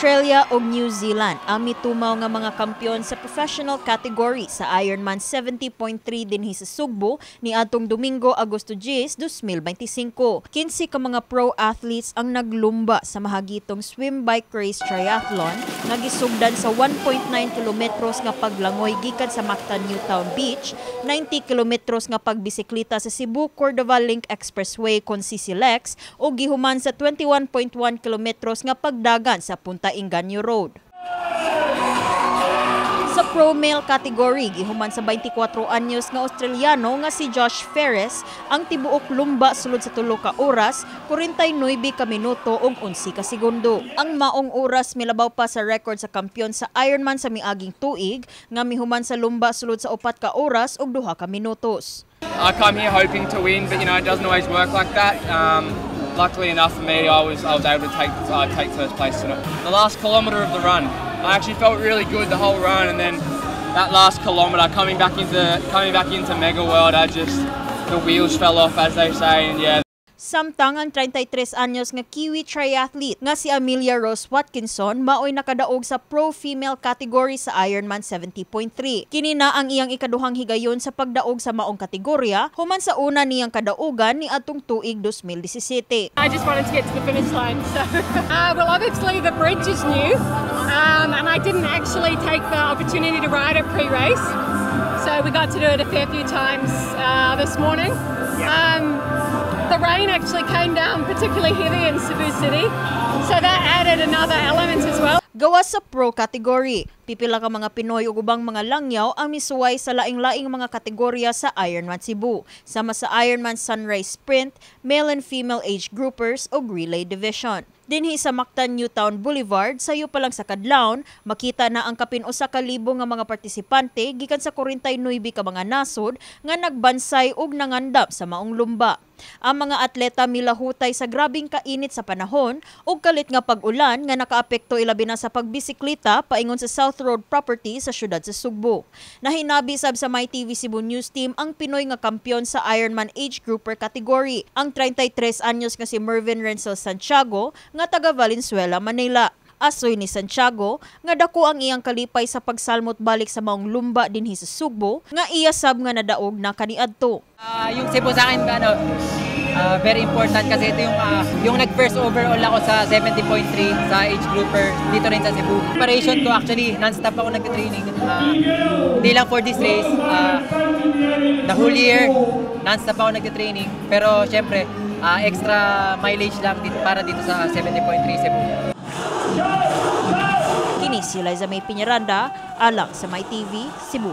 Australia ug New Zealand ang mitumaw nga mga kampiyon sa professional category sa Ironman 70.3 dinhi sa Sugbo niadtong Domingo, Agosto 10, 2025. 15 ka mga pro athletes ang naglumba sa mahagitong swim, bike, race triathlon nga gisugdan sa 1.9 kilometros nga paglangoy gikan sa Mactan Newtown Beach, 90 kilometros nga pagbisikleta sa Cebu Cordova Link Expressway kon CCLEX ug gihuman sa 21.1 kilometros nga pagdagan sa Punta Inganyo Road. Sa pro male category, gihuman sa 24 anyos nga Australiano nga si Josh Ferris ang tibuok lumba sulod sa 3 ka oras, 49 ka minuto ug 11 ka segundo. Ang maong oras milabaw pa sa record sa kampiyon sa Ironman sa miaging tuig nga mihuman sa lumba sulod sa 4 ka oras ug 2 ka minutos. I come here hoping to win, but it doesn't always work like that. Luckily enough for me, I was able to take first place tonight. The last kilometre of the run, I actually felt really good the whole run, and then that last kilometre coming back into Mega World, I just the wheels fell off, as they say, and yeah. Samtang ang 33 anyos nga Kiwi triathlete nga si Amelia Rose Watkinson maoy nakadaog sa pro female category sa Ironman 70.3. Kini na ang iyang ikaduhang higayon sa pagdaog sa maong kategorya human sa una niyang kadaugan niadtong tuig 2017. I just wanted to get to the finish line. So, well, obviously the bridge is new, and I didn't actually take the opportunity to ride it pre-race. So we got to do it a fair few times this morning. The rain actually came down particularly heavy in Cebu City, so that added another element as well. Gawas sa pro category, pipila ka mga Pinoy ug ubang mga langyaw ang misuway sa laing-laing mga kategorya sa Ironman Cebu, sama sa Ironman Sunrise Sprint, male and female age groupers ug relay division. Dinhi sa Mactan Newtown Boulevard, sayo pa lang sa kadlawon, makita na ang kapin 1,000 nga mga partisipante gikan sa 49 ka mga nasod nga nagbansay ug nangandam sa maong lumba. Ang mga atleta milahutay sa grabing kainit sa panahon ug kalit nga pag-ulan nga nakaapekto ilabi na sa pagbisikleta, paingon sa South Road Property sa syudad sa Sugbo. Nahinabi sab sa MyTV Cebu News Team ang Pinoy nga kampiyon sa Ironman Age Grouper category, ang 33 anyos nga si Mervin Renzel Santiago nga taga Valenzuela, Manila. Asoy ni Santiago nga dako ang iyang kalipay sa pagsalmot balik sa maong lumba dinhi sa Sugbo nga iya sab nga nadaog na kaniadto. Yung Cebu sa akin, ano, very important kasi ito yung nag-first overall ako sa 70.3 sa age grouper dito rin sa Cebu. Preparation ko actually, non-stop ako nagte-training. Hindi lang for this race, the whole year, non-stop ako nagte-training. Pero syempre, extra mileage lang dito, para dito sa 70.3 Cebu. Kini si Liza May Piñaranda, alang sa MyTV, Cebu.